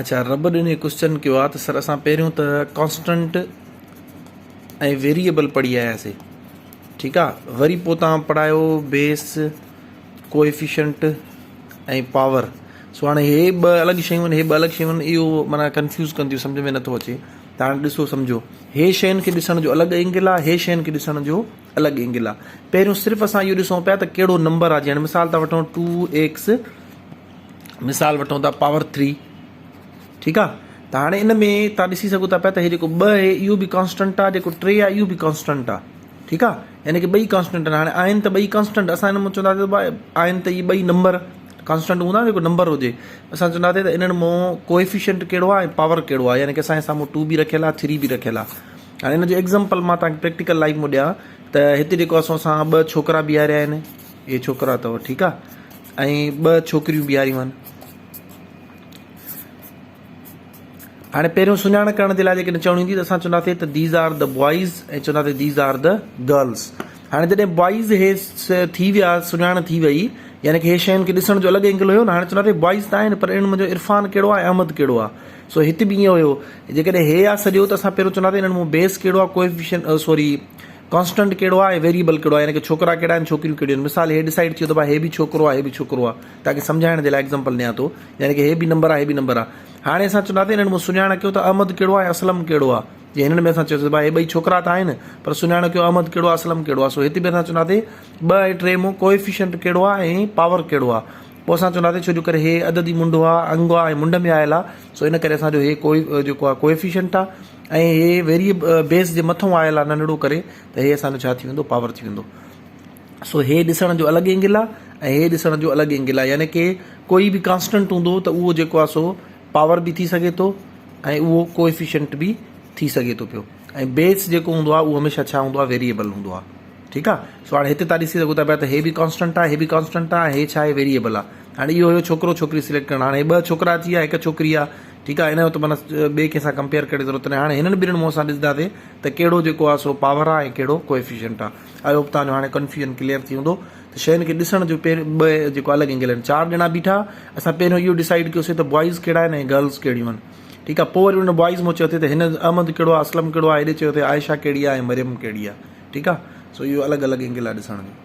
اڇا رب ڏني ڪوسچن ڪيو آ ته سر اسان پهريون ته ڪانسٽنٽ ۽ ويريبل پڙهي آياسي ٺيڪ آ وري پوء تان پڙهايو بيس ڪوئفيشنٽ ۽ پاور سو هاڻي هي ٻه الڳ شيون آهن هي ٻه الڳ شيون آهن اهو معنيٰ ڪنفيوز ڪنديون سمجھ ۾ نٿو اچي ته هاڻي ڏسو سمجھو هي شين کي ڏسڻ جو الڳ اينگل آ هي شين کي ڏسڻ جو الڳ اينگل آ پهريون صرف اسان اهو ڏسون پيا ته ڪهڙو نمبر آ جيئن مثال ٿا وٺون ٽو ايڪس مثال وٺون ٿا پاور ٿري ٺيڪ آ ته هاڻي ان ۾ تان ڏسي سگهو ٿا پيا ته هي جيڪو ٻه آهي اهو به ڪانسٽنٽ آ جيڪو ٽي آ اهو به ڪانسٽنٽ آ ٺيڪ آ يعني ڪي ٻئي ڪانسٽنٽ آهن هاڻي آهن ته ٻئي ڪانسٽنٽ اسان ان مان چونداسين ته آهن ته اهي ٻئي نمبر ڪانسٽنٽ هوندا جيڪو نمبر هجي اسان چونداسين ته انهن مان ڪوئفيشنٽ ڪهڙو آ ۽ پاور ڪهڙو آ يعني ڪي اسان جي سامهون ٽو به رکيل آ ٿري به رکيل آ هاڻي ان جو ايگزامپل مان تان کي پريڪٽيڪل لائف ۾ ڏيان ته هتي جيڪو اسان سان ٻه ڇوڪرا بيهاريا آهن اهي ڇوڪرا اٿو ٺيڪ آ ۽ ٻه ڇوڪريون بيهاريون آهن. هاڻي پهريون سڃاڻ ڪرڻ جي لاء جيڪڏهن چوڻ ايندي ته اسان چونداسين ته these are the boys ۽ چونداسين these are the girls. هاڻي جڏهن بوائز هي ٿي ويا سڃاڻ ٿي وئي يعني ڪي هي شين کي ڏسڻ جو الڳ اينگل هيو نه هاڻي چونداسين بوائز ته آهن پر انهن منجهه عرفان ڪهڙو آهي ۽ احمد ڪهڙو آهي سو هت به ائين هيو جيڪڏهن هي آ سڄو ته اسان پهريون چونداسين انهن مان بيس ڪهڙو آهي ڪوئفيشن سوري ڪانسٽنٽ ڪهڙو آهي ۽ ويريبل ڪهڙو آهي يعني ڪه ڇوڪرا ڪهڙا آهن ڇوڪريون ڪهڙيون آهن مثال هي ڊسائيڊ ٿيو ته ڀاء هي به ڇوڪرو آهي هي به ڇوڪرو آهي توهان کي سمجهائڻ جي لاء ايگزامپل ڏيان ٿو يعني ڪه هي به نمبر آهي هي به نمبر آهي هاڻي اسان چونداسين هنن مان سڃاڻ ڪيو ته احمد ڪهڙو آهي ۽ اسلم ڪهڙو آهي جيئن هنن ۾ اسان چيوسين ڀاء هي ٻئي ڇوڪرا ته آهن پر سڃاڻ ڪيو احمد ڪهڙو آهي اسلم ڪهڙو آهي سو هتي به اسان چونداسين ٻه ۽ ٽي مان ڪوئفيشنٽ ڪهڙو آهي ۽ پاور ڪهڙو آهي پوء اسان چونداسين ڇو جو ڪري هي عددي منڍو آهي انگ آهي ۽ منڍ ۾ آيل آهي سو ان ڪري اسان جو هي ڪوئي جيڪو آهي ڪوئفيشنٽ آهي ۽ هي ويري بيس جي مٿون آيل آ ننڍڙو ڪري ته هي اسان جو ڇا ٿي ويندو پاور ٿي ويندو سو هي ڏسڻ جو الڳ اينگل آ ۽ هي ڏسڻ جو الڳ اينگل آ يعني ڪي ڪوئي به ڪانسٽنٽ هوندو ته اهو جيڪو آ سو پاور به ٿي سگهي ٿو ۽ اهو ڪوئفيشنٽ به ٿي سگهي ٿو پيو ۽ بيس جيڪو هوندو آ اهو هميشه ڇا هوندو آ ويريبل هوندو آ ٺيڪ آ سو هاڻي هتي تان ڏسي سگهو ٿا پيا ته هي به ڪانسٽنٽ آ هي به ڪانسٽنٽ آ ۽ هي ڇا آهي ويريبل آ هاڻي اهو هيو ڇوڪرو ڇوڪري سليڪٽ ڪرڻ هاڻي هي ٻه ڇوڪرا اچي ويا هڪ ڇوڪري آ ٺيڪ آ ان جو ته معنيٰ ٻئي ڪنهن سان ڪمپيئر ڪرڻ جي ضرورت ناهي هاڻي هنن ٻنهين مون سان ڏسنداسين ته ڪهڙو جيڪو آ سو پاور آ ۽ ڪهڙو ڪوئفيشنٽ آ I hope توهان جو هاڻي ڪنفيوزن ڪليئر ٿي هوندو ته شين کي ڏسڻ جو پهريون ٻه جيڪو الڳ اينگل آهن چار ڄڻا بيٺا اسان پهريون اهو ڊسائيڊ ڪيوسين ته بوائز ڪهڙا آهن ۽ گرلز ڪهڙيون آهن ٺيڪ آ پوء وري ان بوائز مون چيو ٿي ته هن احمد ڪهڙو آ اسلم ڪهڙو آ هيڏي چيو ٿي عائشه ڪهڙي آ ۽ مريم ڪهڙي آ ٺيڪ آ سو اهو الڳ الڳ اينگل آ ڏسڻ جو.